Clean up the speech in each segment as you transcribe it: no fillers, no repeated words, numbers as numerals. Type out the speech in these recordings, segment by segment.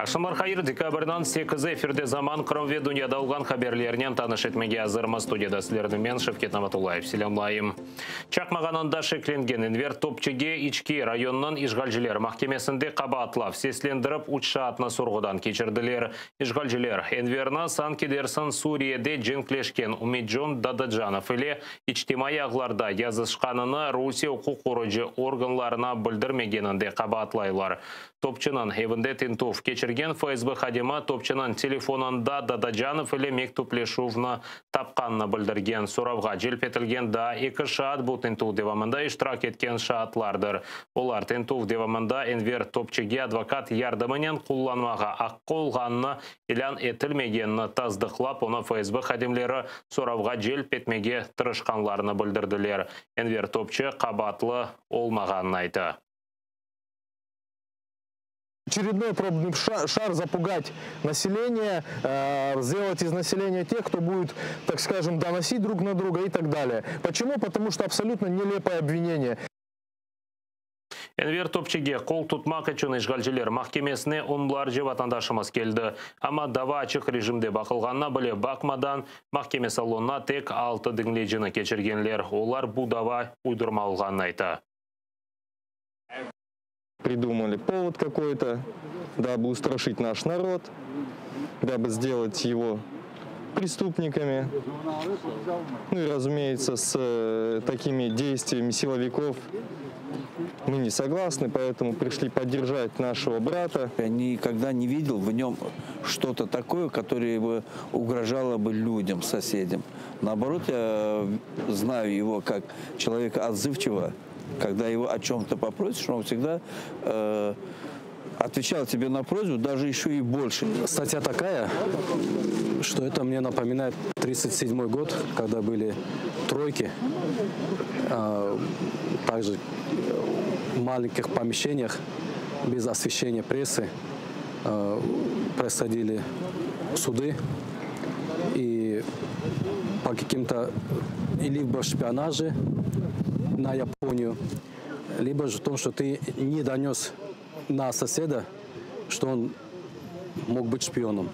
Aqşamlar hayır, dekabrniñ sekizi efirde Zaman, Qırım ve dünyada olğan haberlernen tanış etmege azırmız. Studiyada sizlerni men, Şevket Namatullayev, selâmlayım. Çaqmağanında şeklengen Enver Topçige İçki rayonınıñ işğalciler mahkemesinde qabaatlav seslendirip, üç şaatnı sorğudan keçirdiler. İşğalciler, Enverni sanki dersiñ Suriyede cenkleşken Ümitcon Dadacanov ile içtimaiy ağlarda yazışqanını Rusiye uquq qorucı organlarına bildirmegeninde qabaatlaylar. Topçunıñ evinde tintüv keçirgen FSB hadimi Topçunıñ telefonında Dadacanov ile mektüpleşüvni tapqanını bildirgen. Soravğa celp etilgen daa eki şaat bu tintüv devamında iştirak etken şaatlardır. Olar tintüv devamında Enver Topçige advokat yardımınen qullanmağa aqqı olğanını ilân etilmegenini tasdıqlap, onı FSB hadimleri soravğa celp etmege tırışqanlarını bildirdiler. Enver Topçı qabaatlı olmağanını ayta. Очередной пробный шар запугать население, сделать из населения тех, кто будет, так скажем, доносить друг на друга и так далее. Почему? Потому что абсолютно нелепое обвинение. Enver Topçige qol tutmaq içün işğalciler mahkemesine onlarca vatandaşımız keldi. Amma dava açıq rejimde baqılğanına bile baqmadan, mahkeme salonına tek altı diñleyicini keçirgenler. Olar bu dava uydurma olğanını ayta. Придумали повод какой-то, дабы устрашить наш народ, дабы сделать его преступниками. Ну и, разумеется, с э, такими действиями силовиков мы не согласны, поэтому пришли поддержать нашего брата. Я никогда не видел в нем что-то такое, которое бы угрожало бы людям, соседям. Наоборот, я знаю его как человека отзывчивого. Когда его о чем-то попросишь, он всегда э, отвечал тебе на просьбу, даже еще и больше. Статья такая, что это мне напоминает 1937 год, когда были тройки, а, также в маленьких помещениях без освещения прессы а, происходили суды. И по каким-то либо шпионаже на Японию, либо же в том, что ты не донес на соседа, что он мог быть шпионом.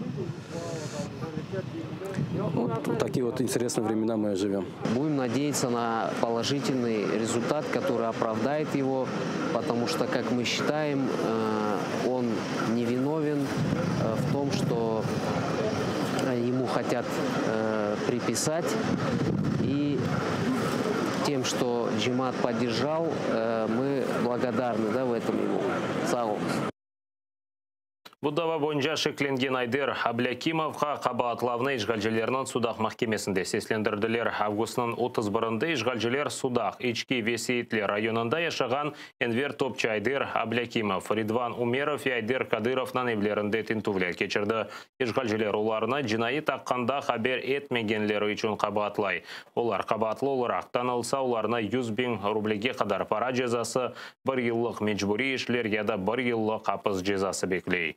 Вот такие вот интересные времена мы живем. Будем надеяться на положительный результат, который оправдает его, потому что, как мы считаем, э, он невиновен э, в том, что ему хотят э, приписать. И тем, что cemaat поддержал, мы благодарны да, в этом ему. Sağ oluñız. Bu dava boyunca şeklengen Ayder Ablâkimovğa qabaatlavnı işğalcilerniñ Sudaq mahkemesinde seslendirdiler. Avgustnıñ 31-inde işğalciler Sudaq, İçki ve Seyitler rayonında yaşağan Enver Topçı Ayder Ablâkimov, Ridvan Umerov ve Ayder Kadırovnıñ evlerinde tintüvler keçirdi. İşğalciler olarnı cinayet aqqında haber etmegenleri içün qabaatlay. Olar qabaatlı olaraq tanılsa, olarnı 100 biñ rublege qadar para cezası, bir yıllıq mecburiy işler ya da bir yıllıq apis cezası bekley.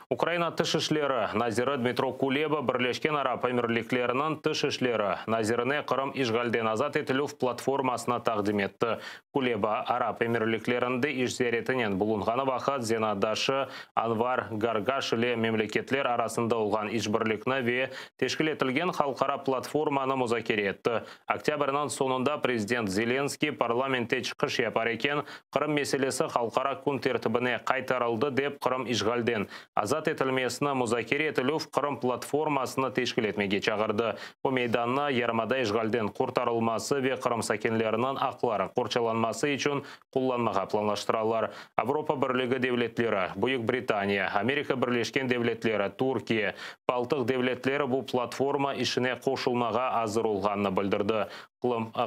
Ukraina Tış işleri naziri Dmitro Kuleba Birleşken Arap Emirlikleriniñ Tış işleri nazirine Qırım işğalden azat etilüv platformasını taqdim etti. Kuleba Arap Emirliklerinde iş ziyaretinen bulunğanı vaqıt zenaatdaşı Anvar Gargaş ile memleketler arasında olğan işbirlikni ve teşkil etilgen halqara platformanı muzakere etti. Oktâbrniñ soñunda prezident Zelenskıy parlamentte çıqış yapar eken, Qırım meselesi halqara kün tertibine qaytarıldı dep Qırım işğalden azat etilmesini muzakere etilüv Qırım platformasını teşkil etmege çağırdı. Bu meydannı yarımada işğalden qurtarılması ve Qırım sakinleriniñ aqları qorçalanması içün qullanmağa planlaştıralar. Avropa Birligi devletleri, Büyük Britaniya, Amerika Birleşken Devletleri, Türkiye, Baltıq devletleri bu platforma işine qoşulmağa azır olğanını bildirdi.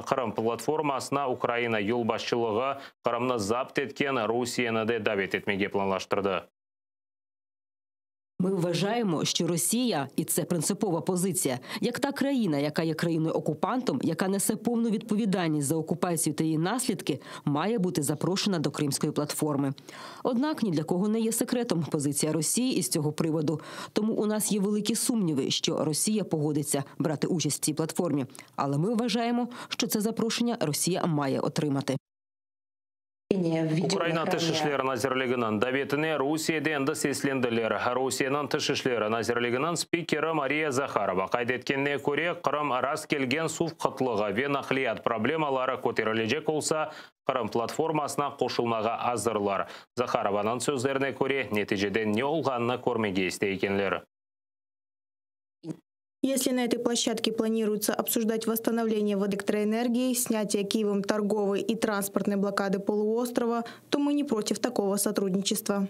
Qırım platformasına Ukraina yolbaşçılığı Qırımnı zapt etken Rusiyeni de davet etmege planlaştırdı. Ми вважаємо, що Росія, і це принципова позиція, як та країна, яка є країною-окупантом, яка несе повну відповідальність за окупацію та її наслідки, має бути запрошена до Кримської платформи. Однак ні для кого не є секретом позиція Росії із цього приводу. Тому у нас є великі сумніви, що Росія погодиться брати участь в цій платформі. Але ми вважаємо, що це запрошення Росія має отримати. Ukraina Tış işler nazirliginiñ davetine Rusiyede endi seslendiler. Rusiyeniñ Tış işler nazirliginiñ spikeri Mariya Zaharova qayd etkenine köre, Qırım rastkelgen suv qıtlığı ve naqliyat problemaları köterilecek olsa, Qırım platformasına qoşulmağa azırlar. Zaharovanıñ sözlerine köre, neticede ne olğanını körmege istey ekenler. Если на этой площадке планируется обсуждать восстановление электроэнергии, снятие Киевом торговой и транспортной блокады полуострова, то мы не против такого сотрудничества.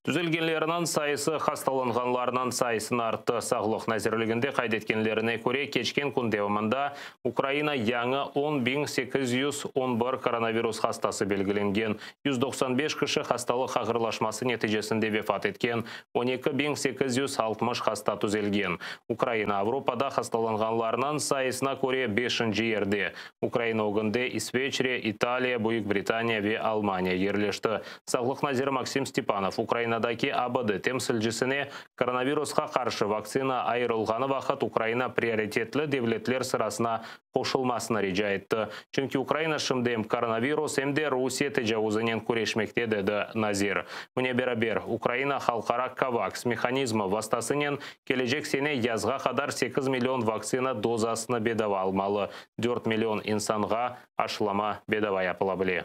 Tüzelgenlerniñ sayısı hastalanğanlarnıñ sayısını arttı. Sağlıq nazirliginde qayd etkenlerine köre, keçken kün devamında Ukraina yañı 10 811 koronavirus hastası belgilengen, 195 kişi hastalıq ağırlaşması neticesinde vefat etken, 12 860 hasta tüzelgen. Ukraina Avropada hastalanğanlarnıñ sayısına köre beşinci yerde. Ukraina ögünde İsveçre, İtaliya, Büyük Britaniya ve Almaniya yerleşti. Sağlıq naziri Maksim Stepanov Ukrainadaki ABD temsilcisine koronavirusqa qarşı vaktsina ayırılğanı vaqıt Ukraina prioritetli devletler sırasına qoşulmasını rica etti. Çünki Ukraina şimdi em koronavirus, em de Rusiye tecavuzınen küreşmekte, dedi nazir. Bunen beraber, Ukraina halqara COVAX mehanizmi vastasınen kelecek sene yazğa qadar 8 million vaktsina dozasını bedava almalı. 4 million insanğa aşılama bedava yapıla bile.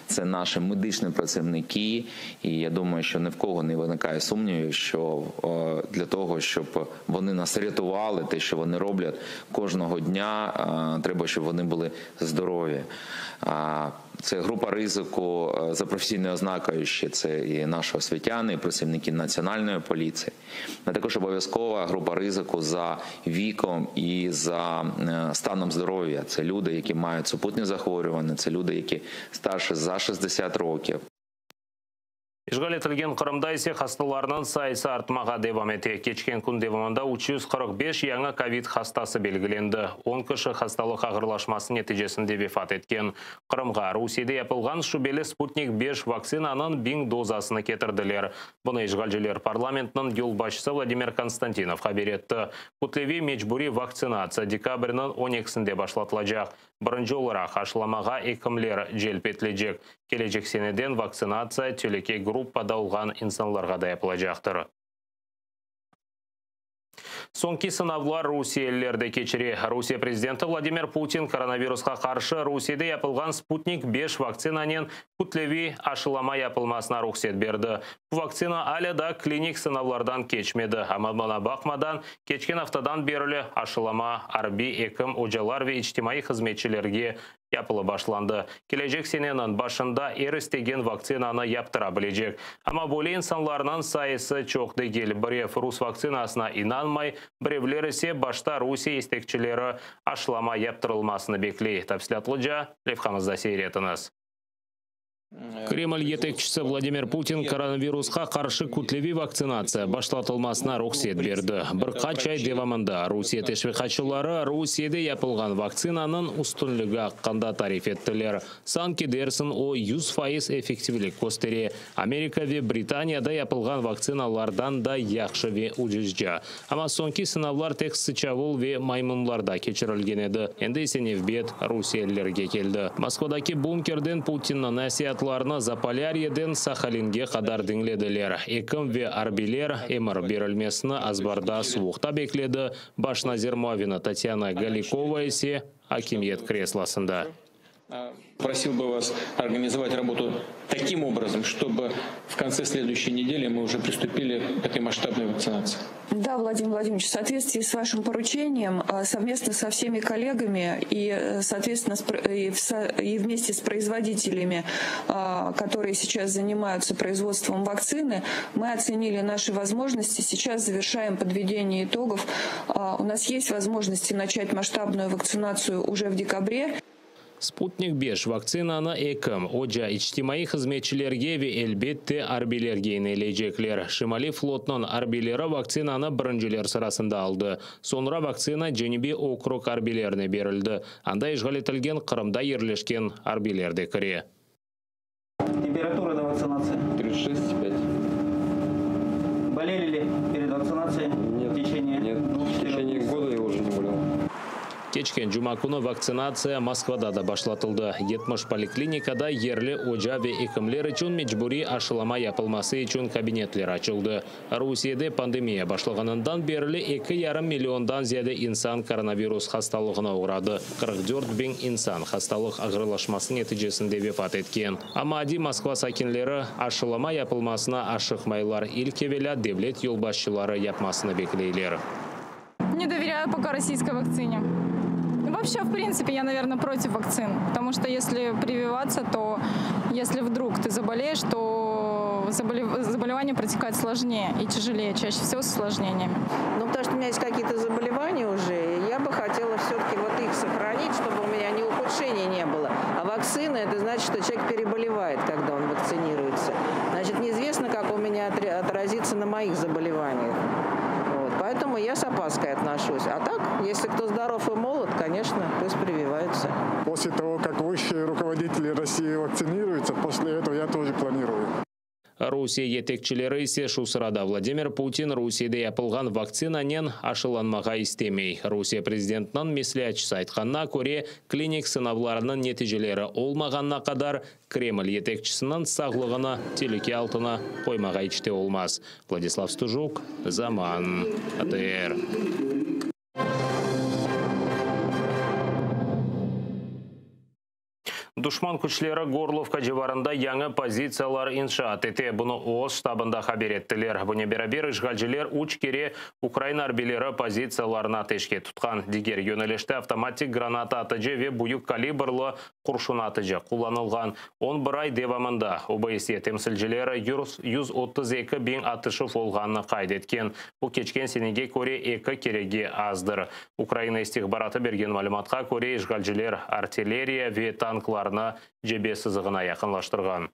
Це наші медичні працівники, і я думаю, що ні в кого не виникає сумнівів, що е, для того, щоб вони нас рятували, те, що вони роблять кожного дня, е, треба, щоб вони були здорові. А, Це група ризику е, за професійною ознакою, ще це і наші освітяни, і працівники національної поліції. А також обов'язкова група ризику за віком і за е, станом здоров'я. Це люди, які мають супутні захворювання, це люди, які старше за 60 років. İşğal etilgen Qırımda ise hastalarnıñ sayısı artmağa devam ete. Keçken kün devamında 345 yañı kovid hastası belgilendi. 10 kişi hastalıq ağırlaşması neticesinde vefat etken. Qırımğa Rusiyede yapılğan şübeli Sputnik 5 vaktsinanıñ 1000 dozasını ketirdiler. Bunı işğalciler parlamentiniñ yolbaşçısı Vladimir Konstantinov haber etti. Kütleviy mecburiy vaktsinatsiya dekabrniñ 12-sinde başlatılacaq. Birinci olaraq aşılamağa ekimler celp etilecek. Kelecek seneden vaktsinatsiya telüke gruppada olğan insanlarğa da yapılacaqtır. Soñki sınavlar rusiyeliler de keçire. Rusiye prezidenti Vladimir Putin koronavirusqa qarşı Rusiyede yapılğan Sputnik 5 vaktsinanen kütleviy aşılama yapılmasına ruhset berdi. Bu vaktsina alâ da klinik sınavlardan keçmedi. Amma buña baqmadan, keçken aftadan berli aşılama arbiy, ekim, ocalar ve içtimaiy hızmetçilerge yapılıp başlandı. Kelecek seneniñ başında er istegen vaktsinanı yaptıra bilecek. Amma böyle insanlarnıñ sayısı çoq degil. Birev rus vaktsinasına inanmay, birevler ise başta Rusiye istekçileri aşılama yaptırılmasını bekley. Tafsilâtlıca levhamızda seyir etiñiz. Kreml yetekçisi Vladimir Putin koronavirusqa qarşı kütleviy vaktsinatsiya başlatılmasına ruhset berdi. Bir qaç ay devamında Rusiye teşviqatçıları Rusiyede yapılğan vaktsinanıñ üstünligi aqqında tarif ettiler. Sanki dersiñ o 100% effektivlik köstere. Amerika ve Britaniyada yapılğan vaktsinalardan da yahşı ve ucuzca. Amma soñki sınavlar tek sıçavul ve maymunlarda keçirilgen edi. Endi ise nevbet rusiyelilerge keldi. Moskvadaki bunkerden Putinniñ nasiatlarını Zapolyaryeden Sahalinge qadar diñlediler. Ekim ve arbiyler emir berilmesini azbarda suvuqta bekledi. Baş nazir muavini Tatyana Golikova ise akimiyet kreslosında. Просил бы вас организовать работу таким образом, чтобы в конце следующей недели мы уже приступили к этой масштабной вакцинации. Да, Владимир Владимирович, в соответствии с вашим поручением, совместно со всеми коллегами и, соответственно, и вместе с производителями, которые сейчас занимаются производством вакцины, мы оценили наши возможности. Сейчас завершаем подведение итогов. У нас есть возможности начать масштабную вакцинацию уже в декабре. Sputnik 5 vaktsinanı ekim, oca, içtimaiy hızmetçilerge ve elbette arbiylerge ineleycekler. Şimaliy flotnıñ arbiyleri vaktsinanı birinciler sırasında aldı. Soñra vaktsina Cenübiy okrug arbiylerine berildi. Anda işğal etilgen Qırımda yerleşken arbiyler de kire. Температура до вакцинации? 36,5. Болели ли перед вакцинацией? Нет. В течение Нет. двух В течение года я уже не болел. Keçken cuma künü vaktsinatsiya Moskvada da başlatıldı. 70 poliklinikada yerli oca ve ekimler içün mecburiy aşılama yapılması içün kabinetler açıldı. Rusiyede pandemiya başlağanından berli eki yarım milliondan ziyade insan koronavirus hastalığına oğradı, 44 biñ insan hastalıq ağırlaşması neticesinde vefat etken. Amma adiy Moskva sakinleri aşılama yapılmasına aşıqmaylar, ilk evelâ devlet yolbaşçıları yapmasını bekleyler. Не доверяю пока российской вакцине. Вообще, в принципе, я, наверное, против вакцин. Потому что если прививаться, то если вдруг ты заболеешь, то заболевание протекает сложнее и тяжелее, чаще всего с осложнениями. Ну, потому что у меня есть какие-то заболевания уже, и я бы хотела все-таки вот их сохранить, чтобы у меня ни ухудшений не было. А вакцина, это значит, что человек переболевает, когда он вакцинируется. Значит, неизвестно, как у меня отразится на моих заболеваниях. Вот. Поэтому я с опаской отношусь. А так, если кто здоров и молод, конечно, пусть прививаются. После того, как высшие руководители России вакцинируются, после этого я тоже планирую. Rusiye yetekçileri ise şu sırada Vladimir Putin Rusiyede yapılğan vaktsinanen aşılanmağa istemey. Rusiye prezidentiniñ mesleatçısı aytqanına köre, klinik sınavlarınıñ neticeleri olmağanına qadar Kreml yetekçisiniñ sağlığını telüke altına qoymağa iç te olmaz. Vladislav Stujuk, Zaman, ATR. Duşman küçleri Gorlovka civarında yañı pozitsiyalar inşaat ete. Bunı öz ştabında haber ettiler. Bunen beraber işğalciler üç kere Ukraina arbiyleri pozitsiyalarını ateşke tutqan. Diger yönelişte avtomatik granata atıcı ve büyük kalibrlı qurşun atıcı qullanılğan. 11 ay devamında OBSE temsilcileri 132 biñ atışuv olğanını qayd etken. Bu keçken senege köre eki kerege azdır. Ukraina istihbaratı bergen malümatqa köre, işğalciler artilleriya ve tanklarnı cebe sızığına yaqınlaştırğan.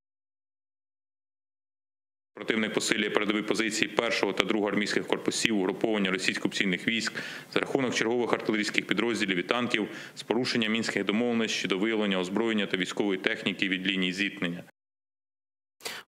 Противник посилює передові позиції першого та другого армійських корпусів угруповання російсько-окупаційних військ за рахунок чергових артилерійських підрозділів і танків з порушенням мінських домовленостей щодо виявлення озброєння та військової техніки від лінії зіткнення.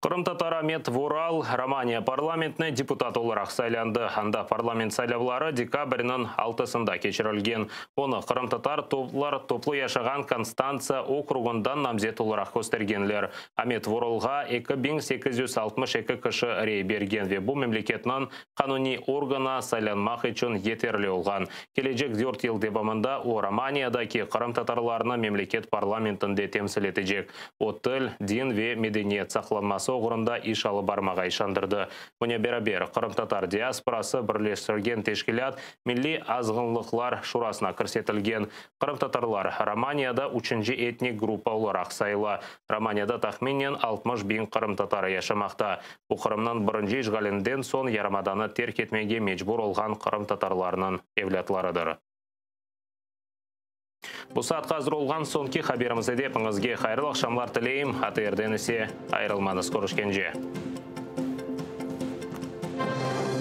Qırımtatar Amet Vural Romaniya parlamentine deputat olaraq saylandı. Anda parlament saylavları dekabrniñ altısında keçirilgen. Onı qırımtatar toplar toplu yaşağan Konstantsa okrugından namzet olaraq köstergenler. Amet Vuralğa 2862 kişi rey bergen ve bu memleketniñ qanuniy organına saylanmaq içün yeterli olğan. Kelecek 4 yıl devamında o Romaniyadaki qırımtatarlarnı memleket parlamentinde temsil etecek. O til, din ve medeniyet saqlanması oğrunda iş alıp barmağa işandırdı. Bunen beraber qırımtatar diasporası birleştirgen teşkilât Milliy azğınlıqlar şurasına kirsetilgen. Qırımtatarlar Romaniyada üçünci etnik gruppa olaraq sayıla. Romaniyada tahminen 60 biñ qırımtatarı yaşamaqta. Bu Qırımnıñ birinci işğalinden soñ yarımadanı terk etmege mecbur olğan qırımtatarlarnıñ evlâtlarıdır. Bu saatqa azır olğan soñki haberimiz edi. Epiñizge hayırlı aqşamlar tileyim. ATRden ise ayırılmañız körüşkence.